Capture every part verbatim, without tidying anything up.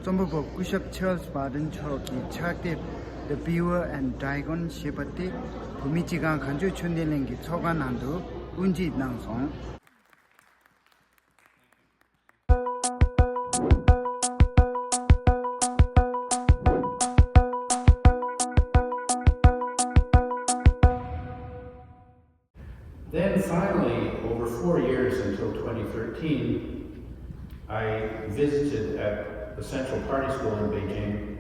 རྩོམ་པ་པོ་སྐུ་ཞབས་Charles Barton་མཆོག་གི་ཕྱག་དེབ་The Beaver and Dragon་ཞེས་པ་དེ་བོད་མི་སྤྱི་ཁང་གངས་ལྗོངས་ཆོས་ལྡན་གླིང་གི་ཚོགས་ཁང་ནང་དུ་དབུ་འབྱེད་གནང་སོང་། Then finally, over four years until twenty thirteen, I visited at the Central Party School in Beijing,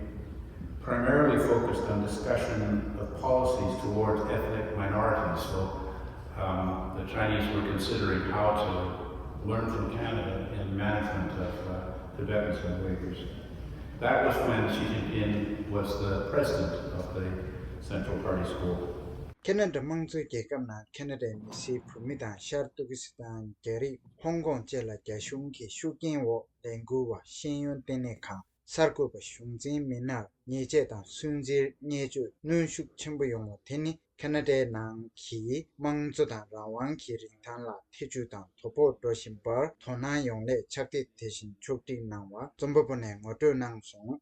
primarily focused on discussion of policies towards ethnic minorities. So um, the Chinese were considering how to learn from Canada in management of uh, Tibetans and Uyghurs. That was when Xi Jinping was the president of the Central Party School. ཁེ་ན་ཌ་དམངས་གཙོའི་རྒྱལ་ཁབ་ནང་ཁེ་ན་ཌའི་མི་སེར་བོད་མི་དང་ཤར་ཏུར་ཀི་སི་ཐན། རྒྱ་རིགས། ཧོང་ཀོང་བཅས་ལ་རྒྱ་གཞུང་གི་ཤུགས་རྐྱེན་འོག་ལས་འགུལ་བ་ཤེས་ཡོན་ལྟེ་གནས་ཁང་། གསར་འགོད་པ། གཞུང་འཛིན་མི་སྣར་ཉེས་ཆད་དང་སུན་གཙེར་བརྙས་བཅོས་གནོན་ཤུགས་ཆེན་པོ་ཡོང་བ་དེ་ནི་ཁེ་ན་ཌའི་ནང་གི་དམངས་གཙོ་དང་རང་དབང་གི་རིན་ཐང་ལ་ཐེ་ཇུས་དང་དོ་ཕོག་འགྲོ་བཞིན་པར་དོ་སྣང་ཡོང་སླད་ཕྱག་དེབ་དེ་བཞིན་ཕྱོགས་སྒྲིག་གནང་བར་རྩོམ་པ་པོ་ནས་ངོ་སྤྲོད་གནང་སོང་།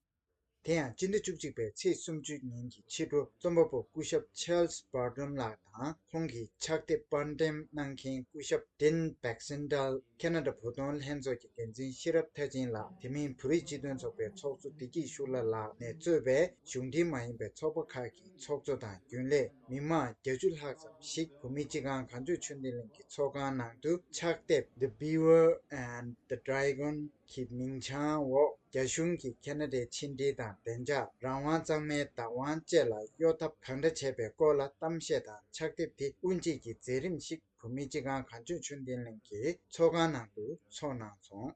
དེ་ཡང་སྤྱི་ཟླ་བཅུ་གཅིག་པའི་ཚེས་སུམ་ཅུ་ཉིན་གྱི་ཕྱི་དྲོ་རྩོམ་པ་པོ་སྐུ་ཞབས་Charles Barton་ལགས་དང་ཁོང་གི་ཕྱག་དེབ་པར་འགྲེམས་གནང་མཁན་སྐུ་ཞབས་Dean Baxendale། ཁེ་ན་ཌ་བོད་དོན་ལྷན་ཚོགས་ཀྱི་འགན་འཛིན་ཤེས་རབ་མཐར་ཕྱིན་ལགས། དེ་མིན་བོད་རིགས་སྤྱི་མཐུན་ཚོགས་པའི་ཚོགས་གཙོ་བདེ་སྐྱིད་ཤུགས་ལྷ་ལགས་ནས་གཙོས་པའི་གཞུང་འབྲེལ་མ་ཡིན་པའི་ཚོགས་པ་ཁག་གི་ཚོགས་གཙོ་དང་རྒྱུན་ལས་མི་མང་བརྒྱད་ཅུ་ལྷག་ཙམ་ཞིག་བོད་མིའི་སྤྱི་ཁང་གངས་ལྗོངས་ཆོས་ལྡན་གླིང་གི་ཚོགས་ཁང་ནང་དུ་ཕྱག་དེབ་The Beaver and the Dragon་གི་མིང་བྱང་འོག་རྒྱ་གཞུང་གིས་ཁེ་ན་ཌའི་ཕྱི་འབྲེལ་དང་བདེ་འཇགས། རང་དབང་གཙང་མའི་བདག་དབང་བཅས་ལ་གཡོ་ཐབས་གང་འདྲ་བྱས་པའི་སྐོར་ལ་གཏམ་བཤད་དང་ཕྱག་དེབ་དེ་དབུ་འབྱེད་ཀྱི་མཛད་རིམ་ཞིག་བོད་མིའི་སྤྱི་ཁང་གངས་ལྗོངས་ཆོས་ལྡན་གླིང་གི་ཚོགས་ཁང་ནང་དུ་ཚོགས་གནང་སོང་།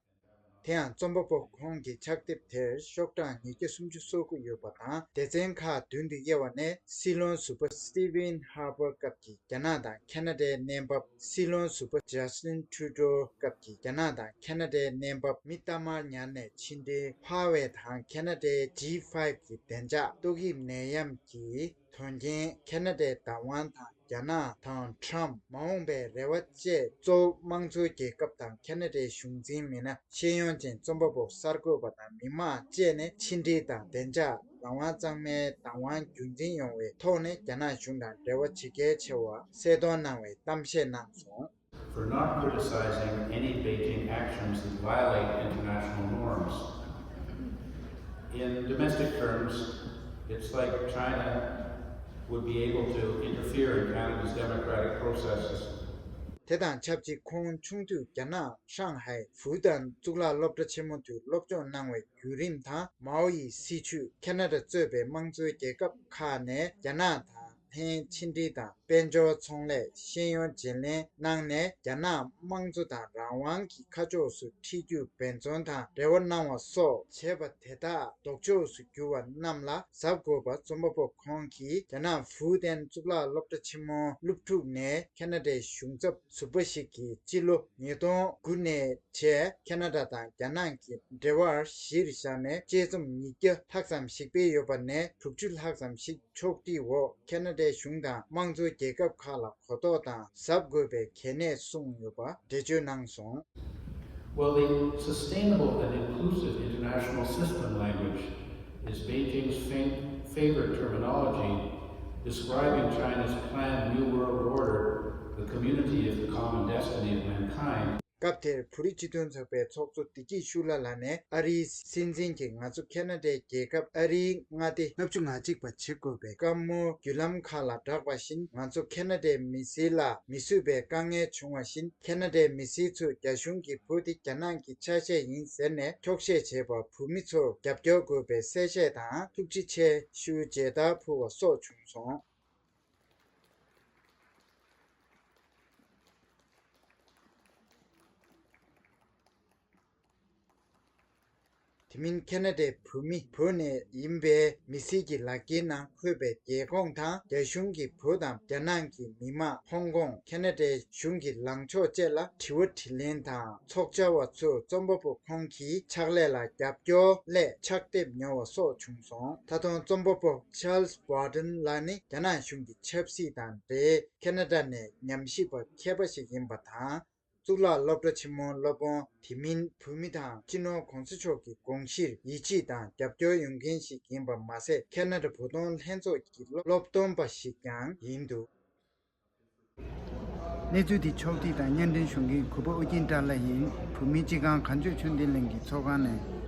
དེ་ཡང་རྩོམ་པ་པོ་ཁོང་གི་ཕྱག་དེབ་དེར་ཤོག་གྲངས་ཉིས་བརྒྱ་སུམ་ཅུ་སོ་དགུ་ཡོད་པ་དང་། སྡེ་ཚན་ཁག་མདུན་དུ་དབྱེ་བ་ནས་སྲིད་བློན་ཟུར་པ་Stephen Harper་སྐབས་ཀྱི་རྒྱ་ནག་དང་ཁེ་ན་ཌའི་གནས་བབ། སྲིད་བློན་ཟུར་པ་Justin Trudeau་སྐབས་ཀྱི་རྒྱ་ནག་དང་ཁེ་ན་ཌའི་གནས་བབ། མི་གཏའ་མར་ཉར་ནས་ཕྱི་འབྲེལ། ཧྭ་ཝེ་དང་ཁེ་ན་ཌའི་ཇི་ཕའིབ་ཀྱི་བདེ་འཇགས། ཏོག་དབྱིབས་ནད་ཡམས་ཀྱི་དོན་རྐྱེན། ཁེ་ན་ཌའི་བདག་དབང་དང་རྒྱ་ནག་དང་ཊམ། མ་འོངས་པའི་རེ་བ་བཅས། གཙོ་བོ་དམངས་གཙོའི་རྒྱལ་ཁབ་དང་ཁེ་ན་ཌའི་གཞུང་འཛིན་མི་སྣ། ཤེས་ཡོན་ཅན། རྩོམ་པ་པོ། གསར་འགོད་པ་དང་མི་མང་བཅས་ནས་ཕྱི་འབྲེལ་དང་བདེ་འཇགས། རང་དབང་གཙང་མའི་བདག་དབང་རྒྱུན་འཛིན་ཡོང་བའི་ཐོག་ནས་རྒྱ་ནག་གཞུང་དང་འབྲེལ་བ་བྱེད་གལ་ཆེ་བ་གསལ་སྟོན་གནང་བའི་གཏམ་བཤད་གནང་སོང་། For not criticizing any Beijing actions that violate international norms. In domestic terms, it's like China would be able to interfere in Canada's democratic processes. དེ་དང་ཆབས་ཅིག་ཁོང་ཆུང་དུས་རྒྱ་ནག་ཧྲང་ཧའེ་ཧྥུའུ་ཏན་གཙུག་ལག་སློབ་གྲྭ་ཆེན་མོ་དུ་སློབ་སྦྱོང་གནང་བའི་བརྒྱུད་རིམ་དང་། མའོ་ཡི་སྲིད་བྱུས། ཁེ་ན་ཌ་གཙོས་པའི་དམངས་གཙོའི་རྒྱལ་ཁབ་ཁག་ནས་རྒྱ་ནག་དང་ལྷན་ཕྱི་འབྲེལ་དང་། དཔལ་འབྱོར་ཚོང་ལས། ཤེས་ཡོན་བརྗེ་ལེན་གནང་ནས་རྒྱ་ནག་དམངས་གཙོ་དང་རང་དབང་གི་ཁ་ཕྱོགས་སུ་ཁྲིད་རྒྱུར་འབད་བརྩོན་དང་འབྲེལ་བ་གནང་བ་སོགས་བྱས་པ་དེ་དག་ལྡོག་ཕྱོགས་སུ་གྱུར་བ་རྣམས་ལ་གཟབ་དགོས་པ། རྩོམ་པ་པོ་ཁོང་གིས་རྒྱ་ནག་ཧྥུའུ་ཏན་གཙུག་ལག་སློབ་གྲྭ་ཆེན་མོ་སློབ་ཕྲུག་ནས་ཁེ་ན་ཌའི་གཞུང་ཚབ་ཟུར་པ་ཞིག་གིས་སྤྱི་ལོ་ཉིས་སྟོང་དགུ་ནས་བྱས་ཁེ་ན་ཌ་དང་རྒྱ་ནག་གི་འབྲེལ་བར་གཞིར་བཞག་ནས་དཔྱད་རྩོམ་ཉིས་བརྒྱ་ལྷག་ཙམ་ཞིག་སྤེལ་ཡོད་པ་ནས་དྲུག་ཅུ་ལྷག་ཙམ་ཞིག་ཕྱོགས་སྒྲིག་འོག་ཁེ་ན་ཌའི་གཞུང་དང་དམངས་གཙོའི་རྒྱལ་ཁབ་ཁག་ལ་གོ་རྟོགས་དང་གཟབ་དགོས་པའི་གལ་གནད་གསུངས་ཡོད་པ་འགྲེལ་བརྗོད་གནང་སོང་། Well, the sustainable and inclusive international system language is Beijing's fa- favorite terminology describing China's planned New World Order, the community of the common destiny of mankind. སྐབས་དེར་བོད་རིགས་སྤྱི་མཐུན་ཚོགས་པའི་ཚོགས་གཙོ་བདེ་སྐྱིད་ཤུགས་ལྷ་ལགས་ནས་ཨ་རིའི་སྲིད་འཛིན་གྱིས་ང་ཚོ་ཁེ་ན་ཌའི་རྒྱལ་ཁབ་ཨ་རིའི་མངའ་སྡེ་ལྔ་བཅུ་ང་གཅིག་པ་བྱེད་དགོས་པའི་བཀའ་མོལ་བརྒྱུད་ལམ་ཁག་ལ་བསྒྲགས་པ་བཞིན། ང་ཚོ་ཁེ་ན་ཌའི་མི་སེར་ལ་མི་བཟོད་པའི་དཀའ་ངལ་བྱུང་བ་བཞིན། ཁེ་ན་ཌའི་མི་སེར་ཚོས་རྒྱ་གཞུང་གིས་བོད་དེ་རྒྱ་ནག་གི་ཆ་ཤས་ཡིན་ཟེར་ནས་འཁྱོག་བཤད་བྱས་པར་བོད་མི་ཚོར་རྒྱབ་སྐྱོར་དགོས་པའི་གསལ་བཤད་དང་། ཐུགས་རྗེ་ཆེ་ཞུ་མཇལ་དར་ཕུལ་བ་སོགས་བྱུང་སོང་། དེ་མིན་ཁེ་ན་ཌའི་བོད་མི། བོད་ནས་ཡིན་པའི་མི་སེར་གྱི་ལག་འཁྱེར་ནང་འཁོད་པའི་རྒྱལ་ཁོངས་དང་། རྒྱ་གཞུང་གིས་བོད་དང་རྒྱ་ནག་གི་མི་དམངས། ཧོང་ཀོང་། ཁེ་ན་ཌའི་གཞུང་གི་ལངས་ཕྱོགས་བཅས་ལ་དྲི་བ་དྲིས་ལན་དང་། ཚོགས་བཅར་བ་ཚོས་རྩོམ་པ་པོ་ཁོང་གི་ཕྱག་ལས་ལ་རྒྱབ་སྐྱོར་སླད་ཕྱག་དེབ་ཉོ་བ་སོགས་བྱུང་སོང་། ད་དུང་རྩོམ་པ་པོ་Charles Barton་ལགས་ནི་རྒྱ་ནག་གཞུང་གི་ཆབ་སྲིད་དང་འབྲེལ་ཁེ་ན་ཌ་ནས་ཉམས་ཞིབ་པ་མཁས་པ་ཞིག་ཡིན་པ་དང་། གཙུག་ལག་སློབ་གྲྭ་ཆེན་མོའི་སློབ་དཔོན། དེ་མིན་བོད་མི་དང་སྤྱི་ནོར་གོང་ས་མཆོག་གི་དགོངས་གཞིར་ཡིད་ཆེས་དང་རྒྱབ་སྐྱོར་ཡོད་མཁན་ཞིག་ཡིན་པ་མ་ཟད། ཁ་ན་ཌ་བོད་དོན་ལྷན་ཚོགས་ཀྱི་སློབ་སྟོན་པ་ཞིག་ཀྱང་ཡིན་འདུག། གནས་ཚུལ་འདི་ཕྱོགས་སྒྲིག་དང་སྙན་སྒྲོན་ཞུ་མཁན་གུས་པ་ཨུ་རྒྱན་བཀྲ་ལྷ་ཡིན། བོད་མིའི་སྤྱི་ཁང་གངས་ལྗོངས་ཆོས་ལྡན་གླིང་གི་ཚོགས་ཁང་ནས་